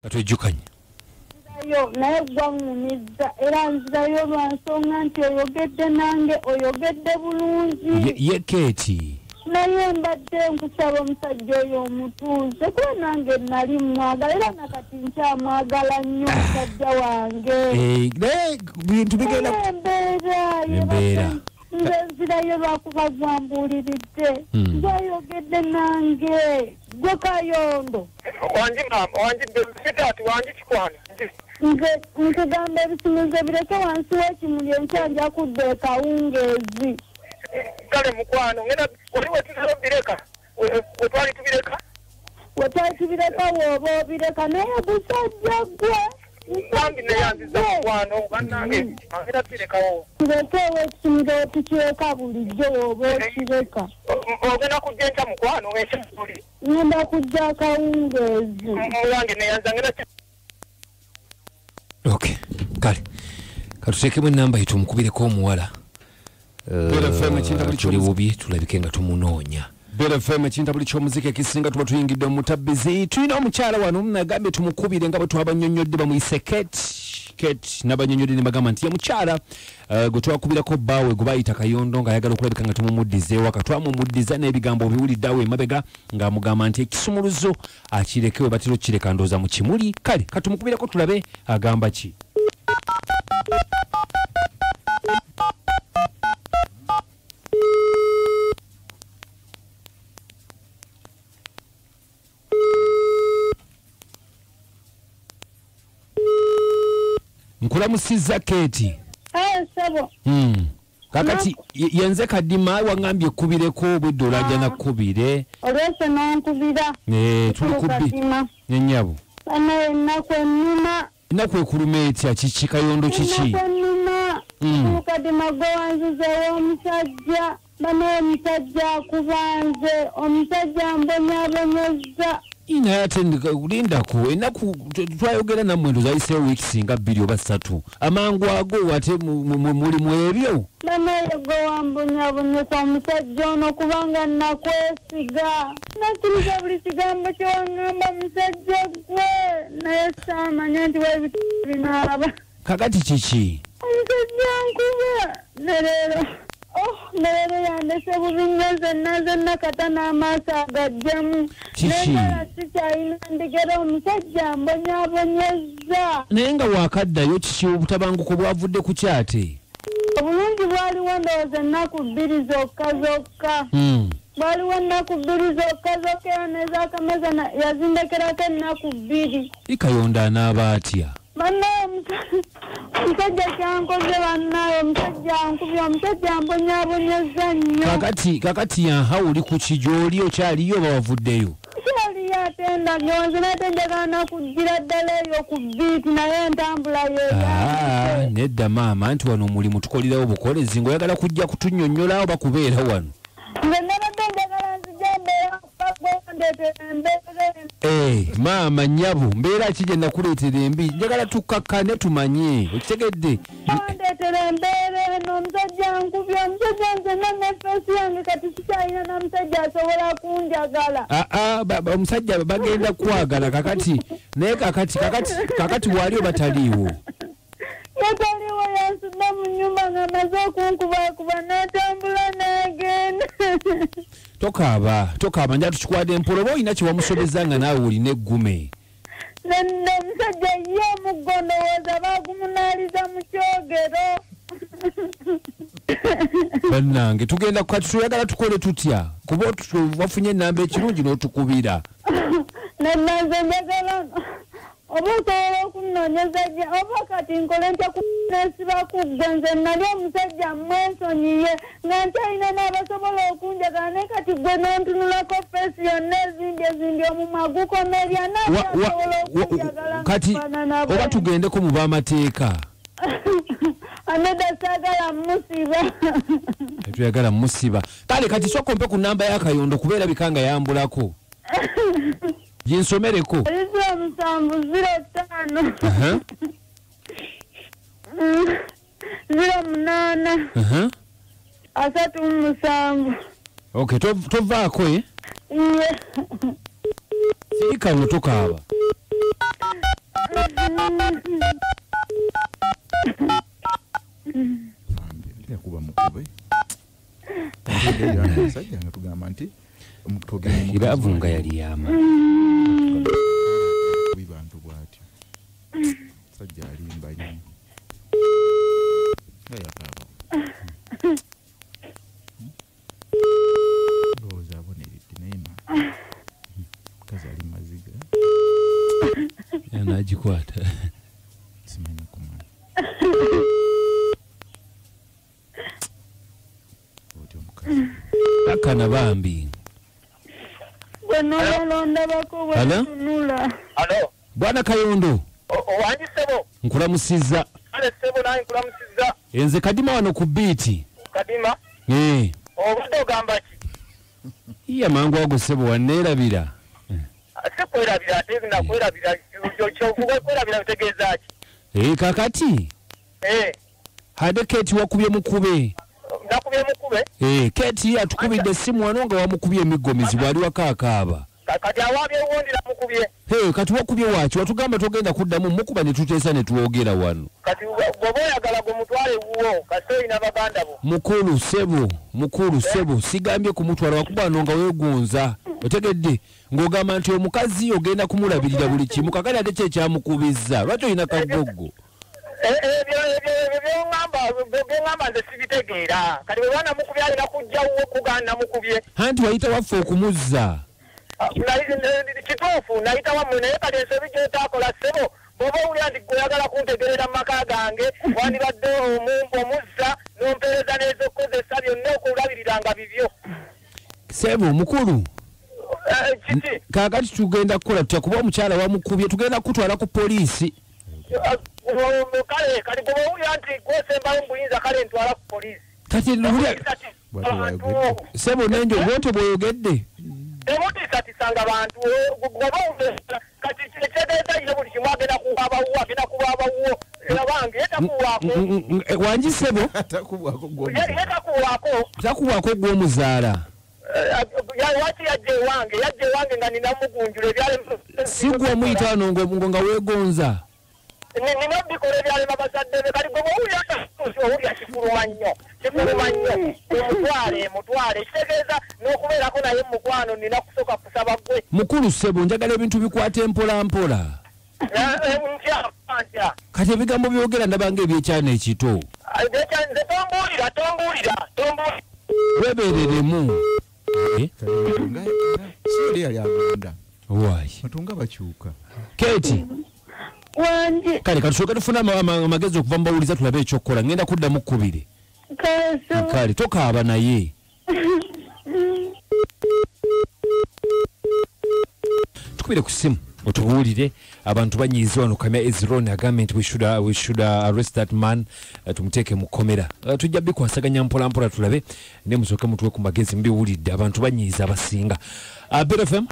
Katwejjukanye. Nzirayo naye gwaŋŋumizza era nzirayo lwa nsonga nti oyogedde nange, oyogedde bulungi. Ye Keeti. Naye mbadde nkusaba omusajja oyo omutuuze, kuba nange nali mwagala era nakati nkyamwagala nnyo omusajja wange. Naye bintu bigenda embeera. Nze nzirayo lwakuba gwambuuliridde, gwayogedde nange, gwe Kayondo. Wangi maama, wangi sitaati, wangi kikwana. Nze nkugamba ebisumuzo bireke wansi w'ekimuli, enkya nja kudda ekawungeezi. Kale mukwano, ngenda oli wetutera obireka, wetwali tubireka? Wetwali tubireka w'oba obireka, naye gusajja gwe. Bambi neyanziza mukwano, bannange ngenda tubirekawo. Kireke ekisumuzo tukireka bulijjo w'oba okireka. Ogenda kujja enkya mukwano, enkya tuli. Ngenda kujja akawungeezi. Muwange neyanziza ngenda. Okay, kale katuteekemu enamba yitu omukubireko omuwala. Tuli bubi tulabike nga tumunoonya. Bell FM ekintabuli ky'omuziki ekisinga tuba tuyingidde mu mutabbizi. Tulina omukyala wano nagambye tumukubire nga bwe twabannyonnyodde, bamuyise Kate n'abannyonnyodde ne bagamba nti ye mukyala gwe twakubirako bbaawe gwe bayita Kayondo ng'ayagala okulabika nga tumumuddiza ewaka. Twamumuddiza n'ebigambo obiwulidde awo emabega ng'amugamba nti ekisumuluzo akireke we batera okukireka ndowooza mu kimuli. Kale katumukubireko tulabe agamba ki. Nkulamusizza Keeti. Sebo. Kakati yenze Kadima wangambye ekkubireko obwedde olajja nakkubire. Olwese n'onkubira. Tuli kubbi. Nnyabo. Bano ennaku ennuma. Ennaku ekuluma etya? Kiki Kayondo kiki? Ennaku ennuma. Kadima gwe wanzize ew'omusajja. Bano omusajja akubanze. Omusajja mbonyaabonyezza. Naye ate lindako ennaku twayogera nammwe ndo zayiseewo wiiki nga 2 oba 3 amangu ago ate muli mu ebyo. Banaye gwe wambonyaabonyesa omusajja ono kubanga nakwesiga, nakkiriza buli kigambo kye waŋŋamba musajja gwe, naye saamanya nti webiti binaaba. Kakati kiki? Omusajja nkuba ne leero. Leero yandese bubi nnyo zenna zenna kata n'amaaso agajjamu. Naye sikyalina ndigera omusajja mbonyaabonyezza. Naye nga waakaddayo kiki obutabanguko bwavudde ku kyate? Obulungi bwaliwo ndowooza ennaku 2 zokka zokka. Bwaliwo ennaku 2 zokka zokka era n'ezaakameza yazindekerako ennaku 2. Kayondo anaaba atya? Bannaye omusajja kyankoze bannaye, omusajja ankubye, omusajja mbonyaabonyezza nnyo. Kakati yanha oli ku ki gy'oli okyaliyo oba wavuddeyo? Nkyaliyo ate ndagyo nze nate njagala nakugira ddala eyo ku biiti naye entambula yeeyandise. Nedda maama nti wano omulimu tukolerawo bukolezi ng'oyagala kujja kutunnyonnyola oba kubeera wano? Nze nabadde njagala nzije mbeera ndeetera embeera. Maama nnyabo mbeera ki gye nakuleetera embi? Njagala tukkakkane tumanye, okitegedde? Ndeetera embeera eno omusajja ankubye, omusajja nzenna ne feesi yange kati sikyalina na musajja asobola kunjagala. Omusajja bagenda kwagala kakati naye kakati wali oba taliiwo? Yataliiwo yansudde mu nnyumba ng'amaze okunkubakuba n'atambula n'agenda. Tokaaba nja tukikwata empola oba olina kye wamusobezza nga naawe olina eggume. Nno omusajja ye omuggo ndowooza baagumunaaliza mu kyogero. Bannange tugenda kati tuyagala tukole tutya? Kuba wafunye ennamba ekirungi n'otukubira. Nno nze njagala oba osobola okunoonyeza oba kati nkole ntya nesiba ku ggwe nze nali omusajja mwensonyiye nga nkyalina n'abasobola okunjagala naye kati gwe n'ontunulako feesi yonna ezindi ezindi omumwa gukomerya nasobola okunjagala kati oba tugendeko mu b'amateeka. Aneda saagala musiba. Tetuyagala musiba. Kale kati sooka ompe ku nnamba ya Kayondo kubeera bika nga yambulako. Ginsomereko. 07 05 08 37. Okay, tovaako eh? Sirika no tokaaba. Yakuba mukube. Musajja nga tugamba nti Iravu nga yali yama. Bantu bw'atyo. Musajja alimba nnyo. Nga yakaaba. Ndowooza aboneredde naye ma. Mukazi ali mu maziga. Anagikwata. Simanyi kumanya. Otyo omukazi. Akana bambi. Halo? Halo? Bwana Kayondo. Wangi ssebo. Nkulamusizza. Kale ssebo naye nkulamusizza. Enze Kadima wano ku biiti. Kadima? Obadde ogamba ki? Iya mangu ago ssebo wanneerabira. Si kwerabira ate nakwerabira kwerabira bitegeeza ki? Kakati? Hade Keti wakubye mukube. Nakubye mukube? Keti atukubidde essimu wano nga wamukubye emiggo mizibu ali wakaakaaba. Kati awabye wundi namukubye. Kati wakubye waaki? Watugamba togenda kuddamu mukuba ne tuteesa ne twogera wano. Kati bw'oba oyagala gwe mutwale wuwo kasita olina baganda bo. Mukulu ssebo sigambye kumutwala wakuba wano nga weegunza. Otegedde ng'ogamba nti omukazi ogenda kumulabirira buli kimu kakati ate ki ekyamukubizza? Lwaki olina kagoggo? Ebyo by'oŋŋamba nze sibitegeera. Kati bwe banamukubye alina kujja wuwo kugaana namukubye. Anti wayita waffe okumuzza. Kituufu nayita wammwe naye kati ensobi gy'otaakola ssebo bw'oba owulira nti gwe oyagala kuntegerera mu maka gange wandibadde omuzza n'ompeereza n'ez'okukozesa byonna okulabiriranga bibyo. Ssebo mukulu. Kiki? Kaakati tugenda kukola tutya kuba omukyala wamukubye tugenda kutwala ku poliisi. Kale kati bw'oba owulira nti gw'osembayo mu buyinza kale ntwala ku poliisi. Kati ssebo nenjo bw'otyo bw'oyogedde. Temutiisatisanga bantu kati kitegeeza ye buli kimu agenda kuwaabawo agenda kuwaabawo abange ye takuwaako. Wangi ssebo? Ye takuwaako. Takuwaako gw'omuzaala. Lwaki yajja ewange nga nina mugunjula ebyalema. Si gwe omuyita wano nga weegonza. Nina bikola ebyalema bazadde be kati gwe bw'owulira owulira kikuluma nnyo mutwale kitegeeza n'okubeerako naye mukwano nina kusooka kusaba gwe. Mukulu ssebo njagala ebintu bikwate mpola mpola. Ntya. Kati ebigambo byogera ndaba ng'ebyekyana ekito. Nze tombuulira. Weebereremu. Si yali agenda. Waayi. Batunga bakyuka. Keti. Wangi. Kale katusooke tufune amagezi okuva mu bawuliza tulabe ekyokukola. Ngenda kuddamu kkubiri. Kale tokaaba naye. Tukubire ku ssimu otubuulire abantu banyiize wano. Kamya Ezron agambye nti we should arrest that man, tumuteeke mu kkomera. Tujja bikwasaganya mpola mpola tulabe ne musooke mutuwe ku magezi mbiwulidde abantu banyiize abasinga. Better FM.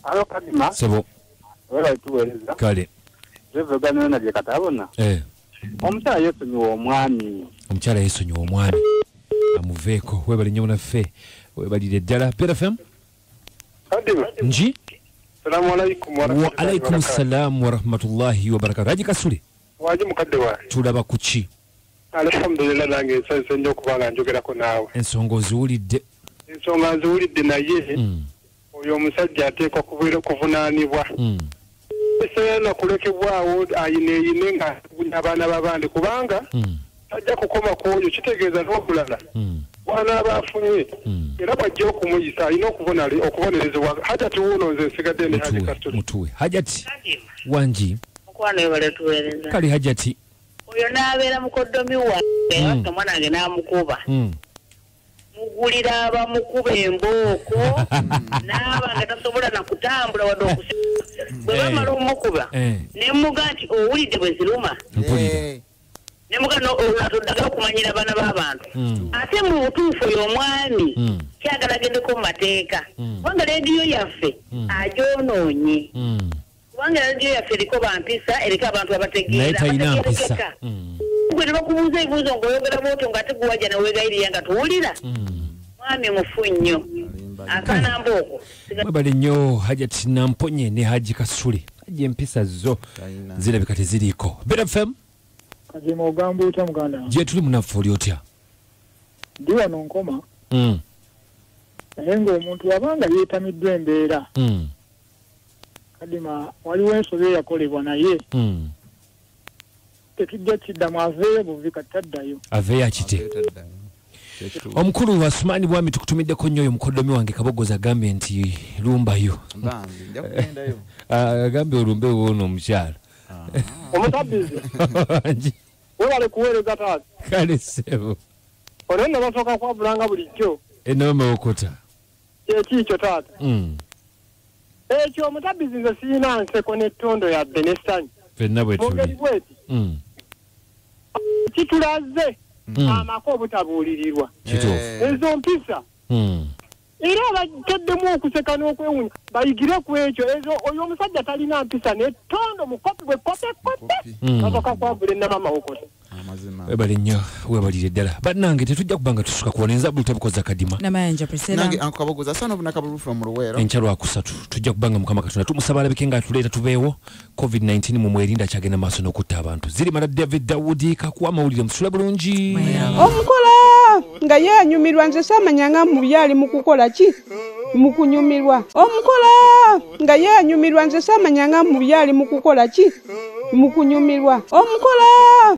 Alo Kadima. Sebo. Wala tuweereza. Kale. Omukyala yeesonyiwa omwami. Omukyala yeesonyiwa omwami. Amuveeko webale nnyo naffe webalire ddala. Better FM. Nji. Salamu alaykum wa alaykum salam wa rahmatullahi wa barakatuh. Haji Kasule. Waje mukadde wange. Tulaba ku ki? Alhamdulillah nange nsanyuse nnyo okuba nga njogerako naawe. Ensonga oziwulidde. Ensonga nziwulidde naye oyo omusajja ateekwa kuvunaanibwa. Seena kulekebwawo ayineeyine nga abaana b'abandi kubanga tajja kukoma ku oyo kitegeeza n'okulala bw'anaaba afunye era bw'ajja okumuyisa alina okubonerezebwa. Hajati wuuno nze nsigadde ne Haji Kasule. Mutuwe. Hajati wangi. Mukwano webale tuweereza. Kale Hajati. Oyo n'abeera mukoddomi wange omwana wange n'amukuba. Mugulira abamukuba embooko n'aba nga tasobola na kutambula wadde okusi. Bwe bamala omukuba ne muga nti owulidde bwe ziruma. Ne muga otoddagala okumanyira abaana b'abantu. Ate mu butuufu oyo omwami kyagala agendeko mu mateeka. Kubanga leediyo yaffe agyonoonye. Kubanga leediyo yaffe eriko bampisa, eriko abantu abategeera, abategeerekeka. Gwe ne bakubuuza ebibuuzo ng'oyogera bw'otyo ng'ate gwe wajja ne weegayirira nga tuwulira. Mwami mufu nnyo. Asaana mbooko. Mwebale nnyo Hajati Namponye ne Haji Kasule. Omusajja empisa zo zirabika teziriiko. Better FM. Kazima ogamba otya muganda wange? Gye tuli munaffe, oli otya? Ndi wano nkoma. Naye ng'omuntu wabanga yeetamiddwa embeera. Kadima waliwo ensobi eyakolebwa naye. Tetujja kiddamu, aveeyo buvi kataddayo. Aveeyo akite. Omukulu wa Sumani Bwami tukutumiddeko nnyo. Oyo mukoddomi wange Kabogoza agambye nti lumbayo. Bambi nja kugendayo. Agambye olumbe woono omukyala. Omutabizi. Webale kuweereza taata. Kale ssebo. Olwo nno basooka kwabulanga bulijjo. Enamawokota. Kyekiikyo taata. Ekyo omutabizi nze sirina nseko n'ettondo yadde n'essanyu. Ffenna bwe Mu ngeri tuli. bweti. Kitulaze amaka obutabuulirirwa. Kituufu. Ezo mpisa. Era abateddemu okuseka n'okwewunya bayigire ku ekyo. Ezo oyo omusajja talina mpisa n'ettondo mukopi bwe kope kope. Basooka kwabula ennamamawokota. Amazima. Webale nnyo, webalire ddala. Bannange tetujja kubanga tusuka kuwona enza buli Kadima. Namayanja Priscilla. Nange anko Kabogoza sana obunakabulu from Luweero. Enkya lwakusatu tujja kubanga Mukama Katonda tumusaba alabike nga atuleeta tubeewo. COVID-19 mumwerinda, kyagenda maaso n'okutta abantu. Zirimala David Dawudi kakuwa amawulire, musule bulungi. Omukola nga ye anyumirwa, nze saamanyanga mu byali mu kukola ki, mu kunyumirwa. Omukola nga ye anyumirwa, nze saamanyanga mu byali mu kukola ki, mu kunyumirwa. Omukola.